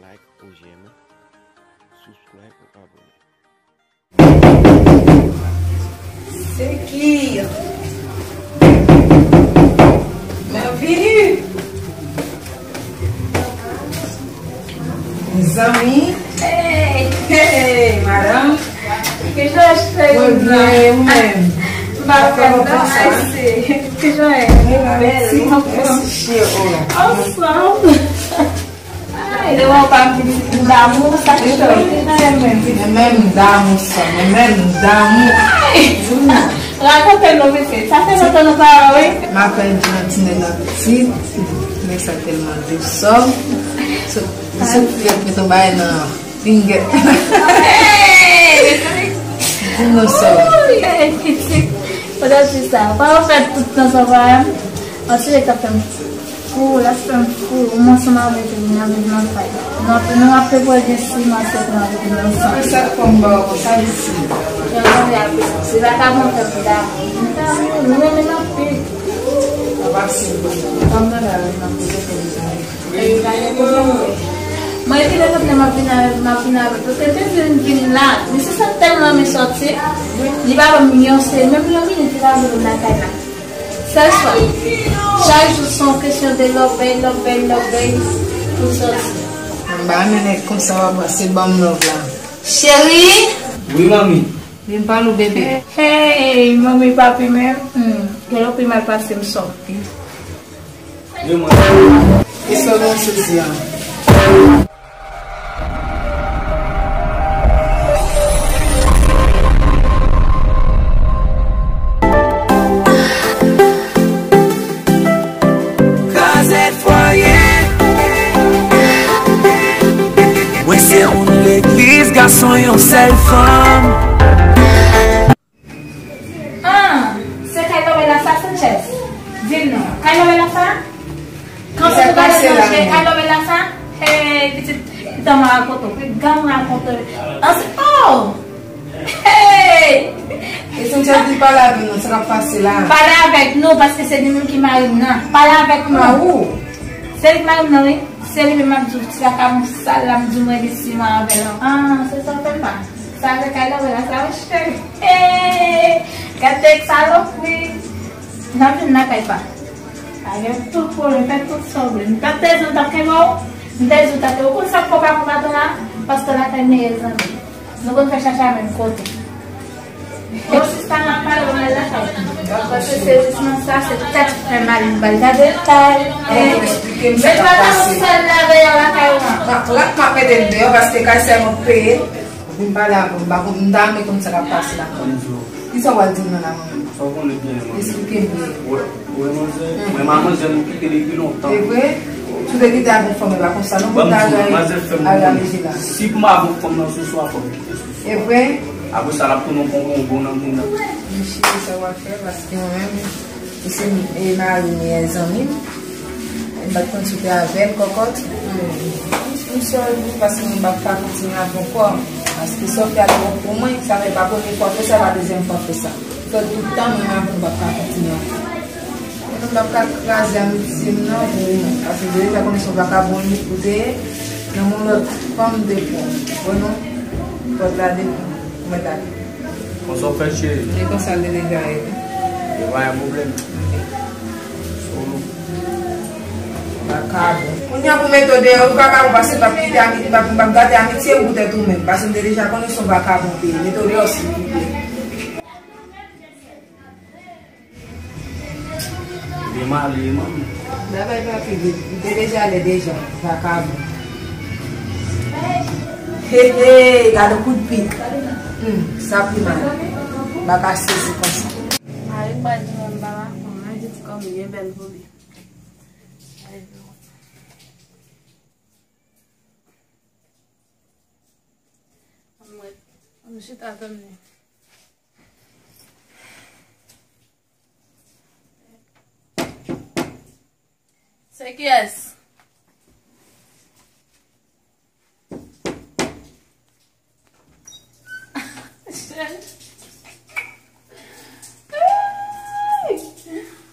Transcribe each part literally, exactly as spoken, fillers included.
Like ou jeme, subscribe ou abone. Se ki? Bienvenue. Mezanmi. Hey, hey, madanm. Kijan w ye, cheri? Mwen byen, ou menm? M pa fè lontan sa. Kijan w ye? Mwen bèl, mèsi, mèsi, cheri. Ansanm. Ay, lè w pa m damou, sa k chòt. Men menm damou sa, men menm damou. Rakonte nou, mesye. Sa fè lontan nou pa wè, wi. M apèn di yon ti nèg la pitit, men sa tèlman dous. Sot, sot fiyèt met yon bagay nan fingèt. Hey! Di nou sa. Ouy, hey, pitit. Fò w di sa. Pa w fè tout tan sa, pa m. An ti nèg ta fè m Fou, l ap fè m fou. Ou ansanm avèk li, n ap viv nan kay. Nou ap, nou ap fè pwòl gen siman, sèt mwa pou nou ansanm. Sa k fè m ba w konsa, isi? Yo, tande a, se vakabon fè m damou. M damou, nou renmen l anpil. Sa pase, kòm nan la, nan kote fè m damou. E yo pa gen pwoblèm. Mwen, epi lè kote m ap vin avè, m ap vin avè l. Paske l te di m vin la. Men se sa tèlman renmen sòti. Li pa ban m yon sèl, menm yon minit, li pa vle m lakay la. Sèl swa. Chak jou se yon kesyon de lòbèy, lòbèy, lòbèy pou sòti. Mwen pa renmen nèg konsa w ap pase ban m love la. Cheri! Wi, manmi. Vin pale w, bebe. Hey, manmi, papi, men. Hmm. Gen yon pi mal pase m sòti. Wi, mwen. E sa w sezi a? Kraze fwaye. Mwen se moun legliz, gason yon sèl fanm. Ah, se kay lòbèy la sa, Sanchez? Di m non. Kay lòbèy la sa? Kanpe pou gade manje, kay lòbèy la sa? Hey, pitit, pitit mwen rakonte w. Pitit mwen rakonte w. Ansi, oh! Hey! E Sanchez di pale avè nou, sa k ap pase la? Pale avèk nou, paske se li menm ki mari m nan. Pale avèk nou. Ah, ou? Se li k mari m nan, wi. Se li menm m ap di w, ti vakabon sal la, m di w mwen li siman avè l. Ah, se sa w fè m pa. Sa se kay lòbèy la sa, wi, cheri. Hey! Gade salopri. N ap vin nan kay pa. Pa gen tout pwoblèm, fè tout sa w vle. M t ap te di w, m t ap kenbe w. M te di w, tande, ou konn sa k fè w pa pran baton la? Paske lakay meyè zanmi. Nou konn fè chacha menm kote. Bon, sista, m ap pale w mal lakay. Paske sezisman sa, se tèt fè mal, m pral gade l kay. Bon, eksplike m sa k ap pase. Mèt pa sal la deyò lakay ou an. M ap, m ap mete l deyò paske kay sèlman peye. Vin pale avè m, m pa konn, m ta renmen konn sa k ap pase la. Kisa w pral di m nan la, manman? Sa w konnen byen, manman. Eksplike m byen. Ou wè, ou wè, manzè? Hmm. Mwen, manzè, nou kite depi lontan. E vre? Si w te kite avè yon fanm, e pa konsa, non, pou ta al, al ranje la. Si m pa avè yon fanm nan, se swa fò m kite sou. E vre? Apre sa, l ap tounen yon bonbon nan moun nan. M chita sa w ap fè, paske mwen menm, E se, e, mari meyè zanmi m. M pa t konn si w te avè l, kòkòt. M, m sòl wi, paske mwen p ap ka kontinye avè w ankò. Paske sa w fè a twòp pou mwen, sa fè pa premye fwa w fè sa, pa dezyèm fwa w fè sa. Fè tout tan, mwen avè w, m p ap ka kontinye ankò. E nou p ap ka kraze amitye m nan pou ou menm. Paske m te deja konnen se yon vakabon ou te ye. Nan yon lòt fanm m te pran. Bon, non. Pòt la devan. Ou mèt ale. Konsa w fè, cheri? E konsa l te deja ye. Yo pa gen pwoblèm. Solo. Vakabon. Kounye a pou mete w deyò, ou vakabon, paske m p ap kite ami-, m p ap, m p ap gate amitye w poutèt ou menm, paske m te deja konnen se yon vakabon w te ye. Mete w deyò, silvouplè. Byen m ale, manmi. Babay papi, li te deja ale deja, vakabon. He, he, gade kout pye. Hmm, sa pi mal. M pa ka sezi konsa. Mari m pral di mwen m pa vakabon, mwen di ti kòm byen bèl pou li. Mwen, mwen chita tann li. Se kiyès?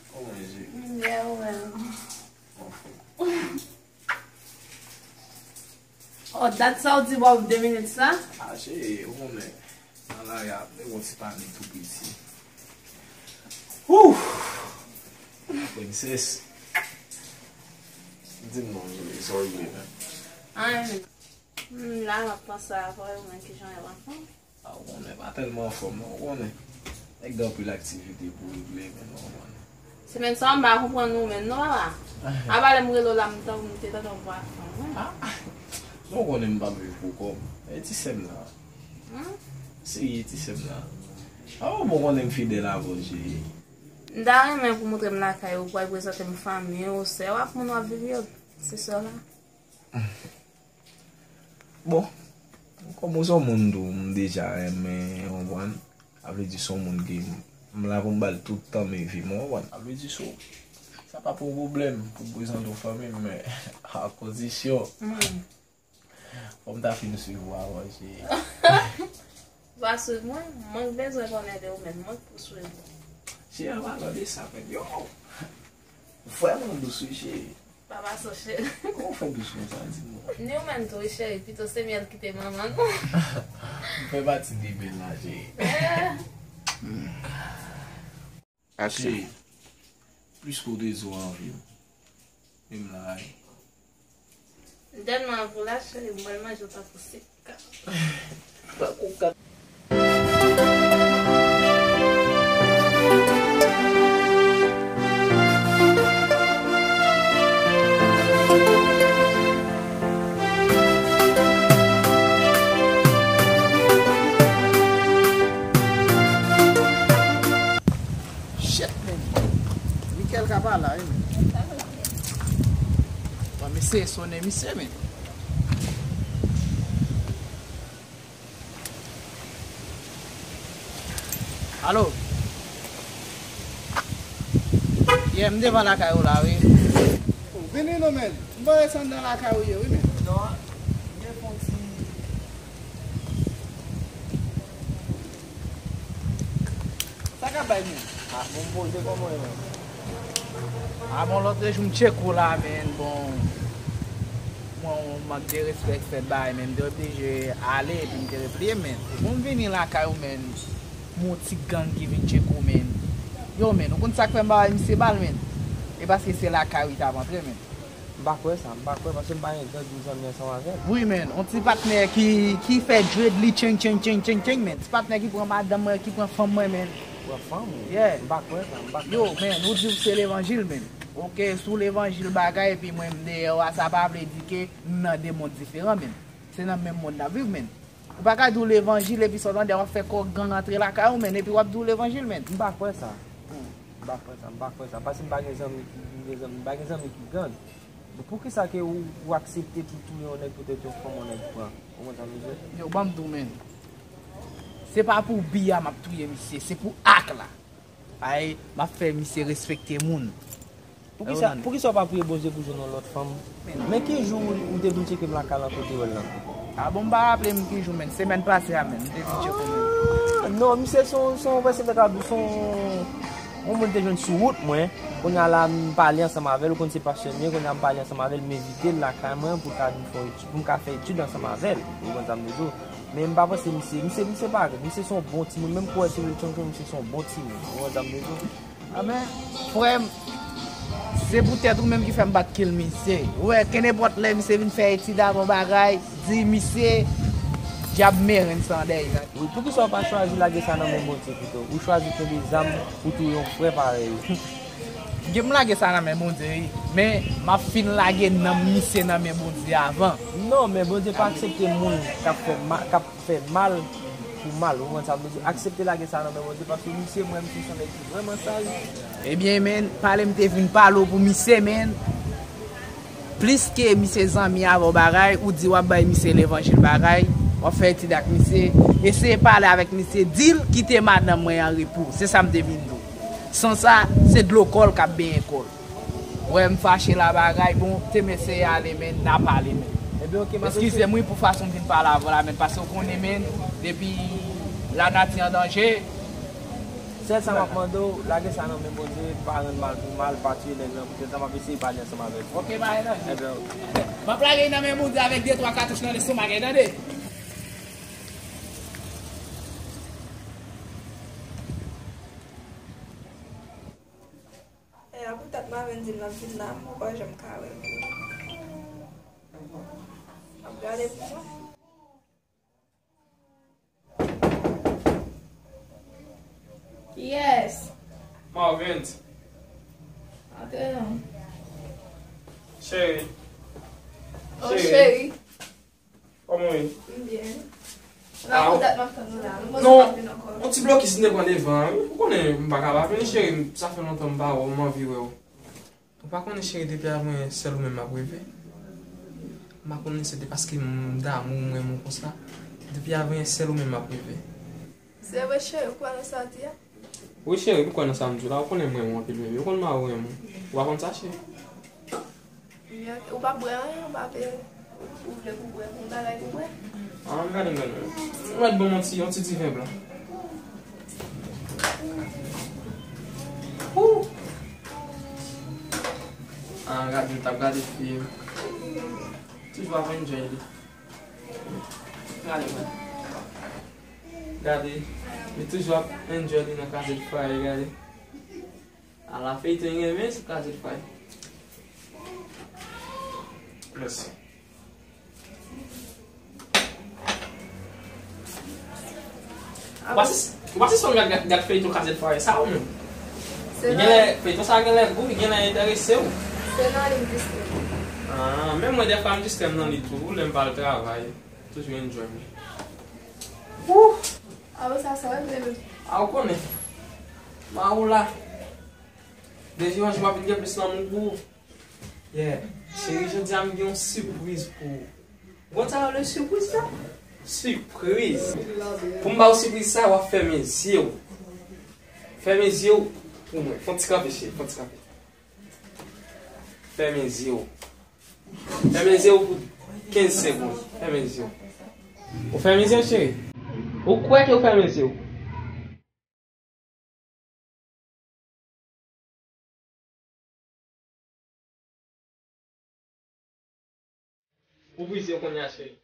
Kòman ye? Byen, ou menm? Anfòm. Oh, dat sa w di w ap de minit sa? Ah, cheri, ou konnen. Nan lari a, men yon ti panik tou piti. Ouf! Princess. Di m non, Jolie, sa w regle menm? Anyen menm. M la, m ap panse avè w, men kijan w ap anfòm? Ah, ou konnen, pa tèlman anfòm non, ou konnen. Nèg gen anpil aktivite pou regle, men non, ou konnen. Semèn sa a, m pa konprann ou menm non, papa. Apa lè m rele w la, m tann, m te tande yon vwa fanm, wi. Ah, non, ou konnen m p ap viv pou kò m. E ti sè m la. Hmm? Serye, ti sè m la. Ah, ou bon konnen m fidèl avè w, cheri. M ta renmen pou w montre m lakay ou, pou w al prezante m fanmi w, sè w ak moun w ap viv yo. Se sè w la. Bon, kòm ou se yon moun tou, m deja renmen, ou konprann? Sa vle di se yon moun ki m, m la pou m ba l tout tan m e vi m, ou konprann? Sa vle di se, sa pa pou pwoblèm pou m prezante w fanmi m, men a kondisyon. Hmm. Fò m ta fin swiv ou avan, cheri. Va swiv mwen, mwen k bezwen konnen de ou menm, mwen k pou swiv ou. Cheri, an palan de sa, men yo! Ou vrèman dous, wi, cheri. Papa sa, cheri. Kòman w fè dous konsa, di m non? Ni ou menm tou, wi, cheri, pito se myèl ki te manman nou. M fè pati de myèl la, cheri. Eh. Cheri, plis ke w te di w anvi m. E m la, wi. M tèlman anvi w la, cheri, m pral manje w tankou sik. Tankou kat. Shit, men. Mikel ka pa la, wi, men. Bon, mesye, sonnen misye, men. Alo? Yeah, m devan lakay ou la, wi. Oh, vini non, men. M pa wè sa anndan lakay ou ye, wi, men. Non, m te fè yon ti Sa k ap bay, men? Ah, bon, m poze kòman w ye, men? Ah, bon, lòt jou m tcheke w la, men, bon, mwen, yon mank de respè k fèt bay, men, m te oblije ale, epi m te repliye, men. Bon, m vini lakay ou, men, m wè yon ti gang ki vin tcheke w, men. Yo, men, ou konn sa k fè m pa bay misye bal, men? E paske se lakay ou li t ap antre, men. M pa kwè sa, m pa kwè, paske m pa gen gang ki zanmi ansanm avè l. Wi, men, yon ti patnè ki, ki fè dread li tcheng, tcheng, tcheng, tcheng, tcheng, men. Ti patnè ki pran madanm mwen, ki pran fanm mwen, men. Pran fanm ou? Yeah. M pa kwè sa, m pa kwè. Yo, men, ou di w se levanjil, men. Oke, sou levanjil bagay, epi mwen m deyò a, sa pa vle di ke n nan de mond diferan, men. Se nan menm mond n ap viv, men. Ou pa ka di w levanjil epi sa w tande w ap fè kò gang antre lakay ou, men, epi w ap di w levanjil, men. M pa kwè sa. M pa kwè sa, m pa kwè sa. Paske m pa gen zanmi ki, m gen zanmi, m pa gen zanmi ki gang. Bon, poukisa ke ou, ou aksepte pou touye yon nèg poutèt yon fanm yon nèg pran? Ou konprann sa m vle di? Yo, ban m di w, men. Se pa pou bi a m ap touye misye, se pou ak la. Ay, m ap fè misye respekte moun. Poukisa, poukisa w pa priye Bondye pou jwenn yon lòt fanm? Men ki jou ou, ou te vin tcheke m lakay lan kote w la? A bon, m pa raple m ki jou, men. Semèn pase a menm, m te vin tcheke w, men. Ah, non, misye se yon, se yon vre, se yon, se yon, yon moun te jwenn sou wout mwen. Kounye a la, m pale ansanm avè l, ou konn se pastè m ye, kounye a m pale ansanm avè l, m envite l lakay mwen pou l ka vin fè yon etid, pou m ka fè etid ansanm avè l. Ou konn sa m vle di w? Men m pa panse misye, misye, misye pa rèd, misye se yon bon timoun, menm kouwè se vre, misye se yon bon timoun, ou konn sa m vle di w? Amen. Frè m, se poutèt ou menm ki fè m pa t kill misye. Ou wè, kenenpòt lè misye vin fè etid avè w bagay, di misye, dyab merenn sa dèyè. Wi, poukisa w pa chwazi lage sa nan men Bondye pito? Ou chwazi kenbe zam pou touye yon frè parèy ou. Gen m lage sa nan men Bondye, wi. Men, m ap fin lage nanm misye nan men Bondye avan. Non, men Bondye pa aksepte moun k ap fè ma-, k ap fè mal pou mal. Ou konprann sa m vle di? Aksepte lage sa nan men Bondye, paske misye, mwen, misye se yon nèg ki vrèman saj. Ebyen, men, pale m te vin pale w pou misye, men. Pliske misye zanmi avè w bagay, ou di w ap bay misye levanjil bagay, w ap fè etid ak misye, eseye pale avèk misye, di l kite madanm mwen an repo. Se sa m te vin di w. San sa, se dlo kò l k ap benyen kò l. Wè m fache la bagay, bon, te m eseye ale, men, n a pale, men. Ebyen, oke, m ap eskize m, wi, pou fason m vin pale avè w la, men, paske w konnen, men, depi lanati an danje, Sèl sa m ap mande w, lage sa nan men Bondye, pa rann mal pou mal, pa tiye nèg lan, poutèt sa m ap eseye pale ansanm avèk ou. Ok, pa gen danje. Ebyen, m ap lage nan men Bondye avèk de twa katouch nan lestomak, tande. E a poutèt Marvin di m l ap vin la, m poko janm ka wè l. M ap gade pou mwen. Kiyès? Marvin. Antre non. Cheri. Oh, cheri. Cheri. Kòman w ye? M byen. Ah, la pou dat m ap tann ou la. M panse w ap vin ankò. Non, yon ti blokis m te pran devan an, wi. Ou konnen m pa ka pa vini, cheri. Sa fè lontan m pa wè w, m anvi wè w. Ou pa konnen, cheri, depi avanyè sèl ou menm m ap reve. M pa konnen se te paske m damou ou, m renmen w konsa. Depi avanyè sèl ou menm m ap reve. Se vre, cheri, ou kwè nan sa w di a? Wi, cheri, m kwè nan sa m di w la. Ou konnen m renmen w anpil, bebe. Ou konn m renmen w. Ou pa konn sa, cheri? Ou pa bwè anyen, ou pa vle, ou vle pou bwè, pou bagay pou bwè? Ah, m gade, m gade. Ou mèt ban m yon ti, yon ti diven blan. Woo! Ah, gade, m t ap gade fim. Toujou ap enjoy li. Gade, gade. Gade, li toujou ap enjoy li nan Kazèk Fire, gade. Ala feyton li renmen sou Kazèk Fire. Mèsi. Ou pa si, ou pa si son gad, gad, gad feyton Kazèk Fire sa ou menm? Li genlè, feyton sa genlè gou, li genlè enterese w. Se nan li m distrè m. Ah, menm mwen dèfwa m distrè m nan li tou, lè m pa al travay. Toujou enjoy m. Woo! A ou sa, sa regle menm. A ou konnen. Ma ou la. Depi yon jou m ap vin gen plis lanmou pou ou. Yeah. Cheri, jodi a m gen yon sipriz pou ou. Ou konn sa yo rele sipriz sa? Sipriz. Pou m ba ou sipriz sa, w ap fèmen zye w. Fèmen zye w pou mwen. Fè yon ti kanpe, cheri. Fè yon ti kanpe. Fèmen zye w. Fèmen zye w pou kenz segonn. Fèmen zye w. Ou fèmen zye w, cheri? Ou kwè ke ou fèmen zye w? Ouvri zye w kounye a, cheri.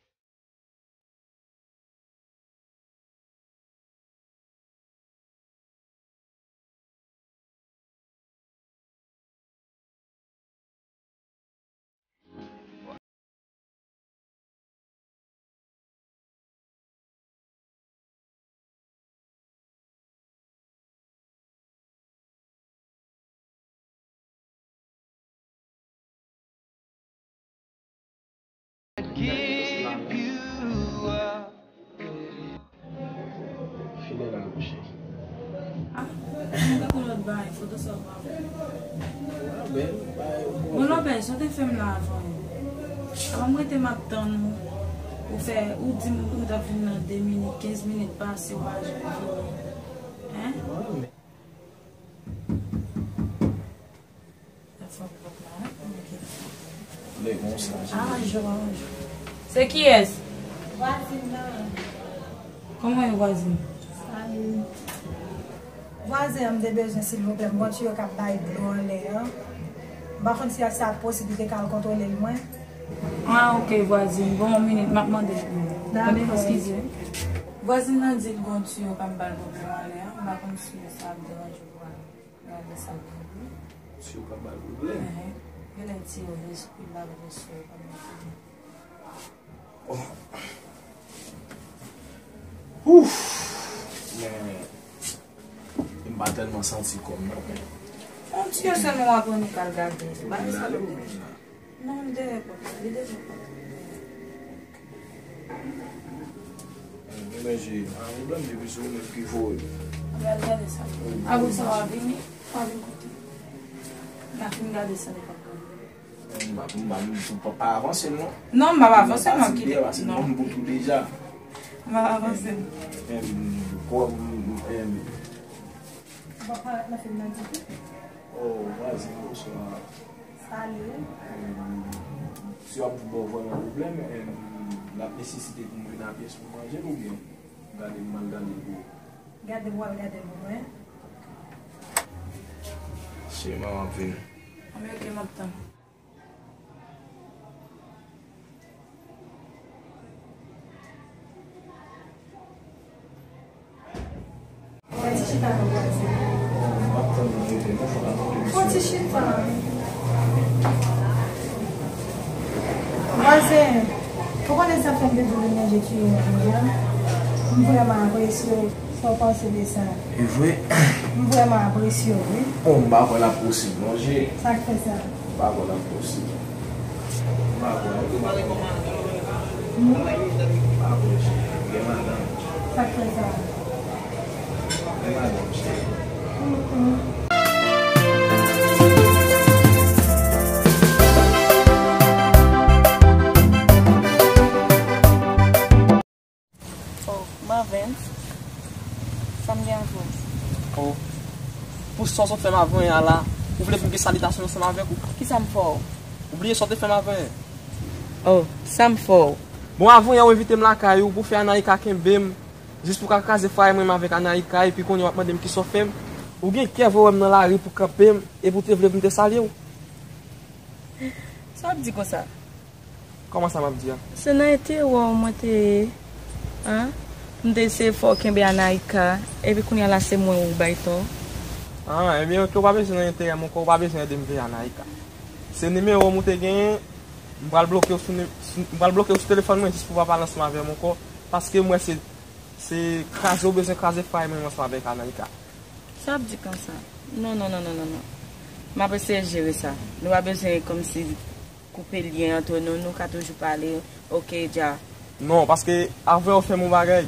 File la, monchè. Ah, mwen gen yon lòt bagay, foto sa w pa wè. Ah, bèl, bagay ou bon. Bon, Lopez, sa w te fè m la avan yè? Avan m rete m ap tann ou, ou fè, ou di m ou t ap vin nan de minit, kenz minit pase, ou pa janm vini. Hein? Lè konsa. Ah, João. Se kiyès? Vwazin nan. Kòman e vwazin? Salut. Vwazen an, m te bezwen, silvouplè, m gon tiyo k ap bay dlo anlè an. M pa konn si sa posib li te ka al kontwole l mwen. Ah, ok, vwazin. Bon, yon minit, m ap mande l pou ou. Dakò. Tande, eskize. Vwazin nan di l gon tiyo k ap bay pwoblèm anlè an. M pa konn si sa ap deranje ou pa. Gade sa pou ou. Si w ka bay pwoblèm. Ehe. Genlè ti yo vle sou kou la, vle sou yo pa bay pwoblèm. Oh. Ouf. Men, m pa tèlman santi kò m non. Yon ti yo sèlman w ap annik al gade. Bagay sa yo. Non, li dèyè pòt la, li dèyè pòt la. Mwen menm, pa gen pwoblèm, depi se ou menm ki voye. Gade, gade sa. Apre sa, w a vini, w a vin koute. N a fin gade sa, li pa pwoblèm. M pa, m pa, m pa, pa avanse, non. Non, m pa avanse, non, kite. Pase non, m bon tou deja. M pa avanse. Em, em, em, em. Ou pa parèt nan fim nan ditou? Oh, vwazin, bonswa. Salut. Em, si w ap di ba w vrèman pwoblèm, em, l ap nesesite pou m vin a pyès pou manje l oubyen gade m al gade l pou ou? Gade m, w al gade l pou mwen. Manman ap vini. Anben, ok, m ap tann. Fè ti chita non, vwazen. Fè ti chita. Vwazen, ou konnen sa fè m te di w vin manje tiyo an jodi a? M vrèman apresye w. Sa w panse de sa? E vre? M vrèman apresye w, wi. Bon, m pa kwè l ap posib non, cheri. Sa k fè sa? M pa kwè l ap posib. M pa kwè, m pa kwè. Hmm? M pa kwè, cheri. Gen madanm. Sa k fè sa? Gen madanm, cheri. Mm-mm. Oh, Marvens, sa m gen avè w? Oh, pou sa w sot fè m avè w a la, ou vle pou m gen salitasyon ansanm avèk ou? Kisa m fè w? Ou bliye sa w te fè m avè w? Oh, sa m fè w? Bon, avè w, ou envite m lakay ou pou fè Anaïka kenbe m, jis pou ka kraze fwaye mwen menm avèk Anaïka, epi kounye a w ap mande m kisa w fè m? Ou gen kè voye m nan lari pou kanpe m, epi w te vle pou m te salye w? Sa w ap di konsa? Kòman sa m ap di a? Se nan enterè w mwen te ye, an? M te eseye fè w kenbe Anaïka, epi kounye a la se mwen ou bay tò. An, ebyen, ok, ou pa bezwen nan enterè m ankò, ou pa bezwen ede m veye Anaïka. Se nimewo m ou te genyen, m pral bloke w sou ni-, sou, m pral bloke w sou telefòn mwen jis pou w pa pale ansanm avè m ankò, paske m wè se, se kraze w bezwen kraze fwaye mwen menm ansanm avèk Anaïka. Sa w ap di konsa? Non, non, non, non, non, non. M ap eseye jere sa. Nou pa bezwen kòmsi koupe lyen ant nou, nou ka toujou pale, ok, dja. Non, paske avè w fè m yon bagay.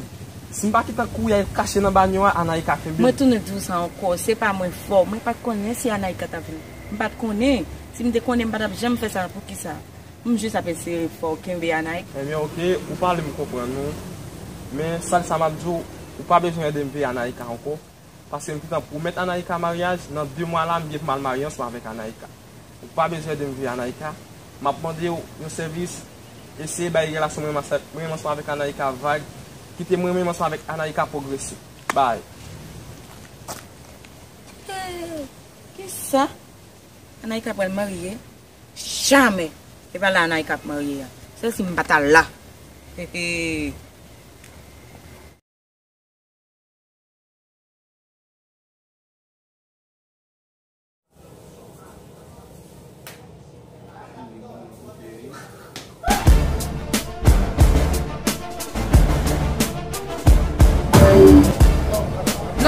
Si m pa gentan kouri al kache nan banyo a, Anaïka kenbe m. Mwen tounen di w sa ankò, se pa mwen fè w. Mwen pa t konnen si Anaïka t ap vin. M pa t konnen. Si m te konnen, m pa t ap janm fè sa. Poukisa? M jis ap eseye fè w kenbe Anaïka. Ebyen, ok, ou pale m konprann ou. Men sèl sa m ap di w, ou pa bezwen ede m veye Anaïka ankò. Paske m gentan pwomèt Anaïka maryaj, nan de mwa la, m gen pou m al marye ansanm avèk Anaïka. Ou pa bezwen ede m veye Anaïka. M ap mande w yon sèvis, eseye bay relasyon mwen menm ansanm, mwen menm ansanm avèk Anaïka vag, kite mwen menm ansanm avèk Anaïka pwogrese. Bay. Hey, kisa? Anaïka pral marye? Jamè! E pa la Anaïka ap marye a. Se si m pa t al la. Hehe.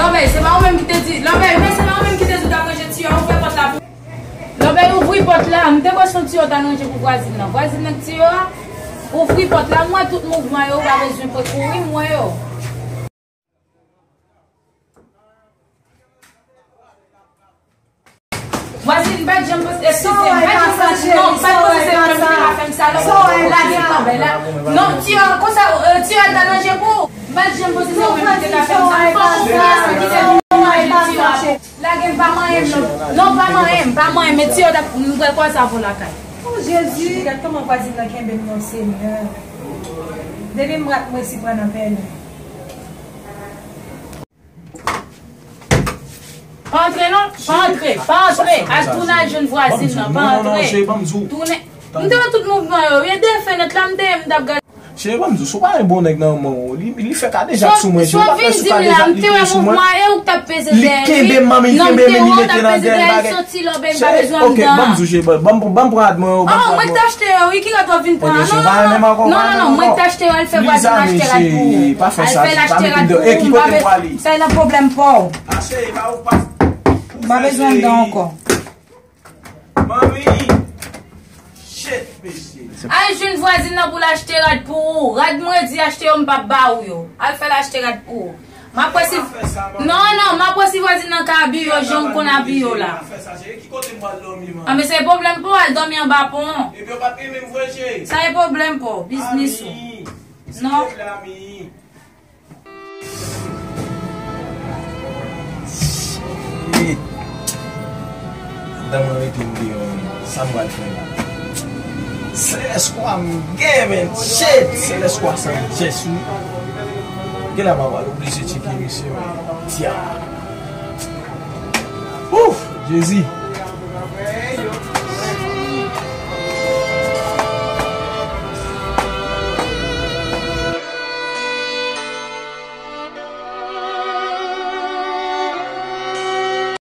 Lòbèy, se pa ou menm ki te di, Lòbèy, men se pa ou menm ki te di w t ap ranje tiyo a, ouvè pòt la pou. Lòbèy, ouvri pòt la. M te kwè se yon tiyo w t al ranje pou vwazin nan. Vwazin nan k tiyo a, ouvri pòt la. M wè tout mouvman yo, ou pa bezwen kouri, m wè yo. Vwazin, m pa t janm panse, eskize m, m pa t janm panse, non, m pa t panse se mwen menm ki te ka fè m sa, non. Lage m kanpe la. Non, tiyo a, konsa, euh, tiyo a t al ranje pou ou. M pa t janm panse se mwen menm ki te ka fè m sa. Fò w konfyans, kite m manje tiyo a. Lage m, pa manyen m non. Non, pa manyen m, pa manyen m. Men tiyo a t ap, m pral kwaze avè w lakay. Oh, Jezi, gad kòman vwazin nan kenbe m non, Senyè. Depi m rat, m resi pran nan pèlen. Pa antre non, pa antre, pa antre. Al tounen al jwenn vwazin nan, pa antre. Tounen. M te wè tout mouvman yo, wi, e de fenèt la, m te ye, m t ap gade. Cheri, ban m di w, si w pa yon bon nèg nan manman w, li, li fè kadejak sou mwen, cheri, ou pa fè sou kadejak, li kenbe sou mwen. Li kenbe m, manmi, li kenbe m, li mete nan dèyè l, bagay. Cheri, ok, ban m di w, cheri, ban m, ban m pran rad mwen yo, ban m pran rad mwen yo. Oh, mwen k t achte yo, wi, ki rad w ap vin pran an? Non, non, non, non, mwen k t achte yo, al fè vwazin nan achte rad pou ou. Pa fè sa, pa mete m deyò. E ki kote m prale? Sa e nan pwoblèm pa w. A, cheri, pa ou pa. M pa bezwen anndan ankò. Manmi! Shit, mesye. Al jwenn vwazin nan pou l achte rad pou ou. Rad mwen di achte yo, m p ap ba ou yo. Al fè l achte rad pou ou. M ap wè si... Non, non, m ap wè si vwazin nan ka abiye w jan w konn abiye w la. Anben se pwoblèm pa w, al dòmi anba pon. Sa e pwoblèm pa w, biznis ou. Non. Shit. Anndan mwen rete m deyò menm. Sa m pral fè la? Sèlès kwa m gen, menn. Shit. Sèlès kwa san pyès, wi. Gen la m ap al oblije tcheke mesye, menn. Tya. Ouf, Jezi.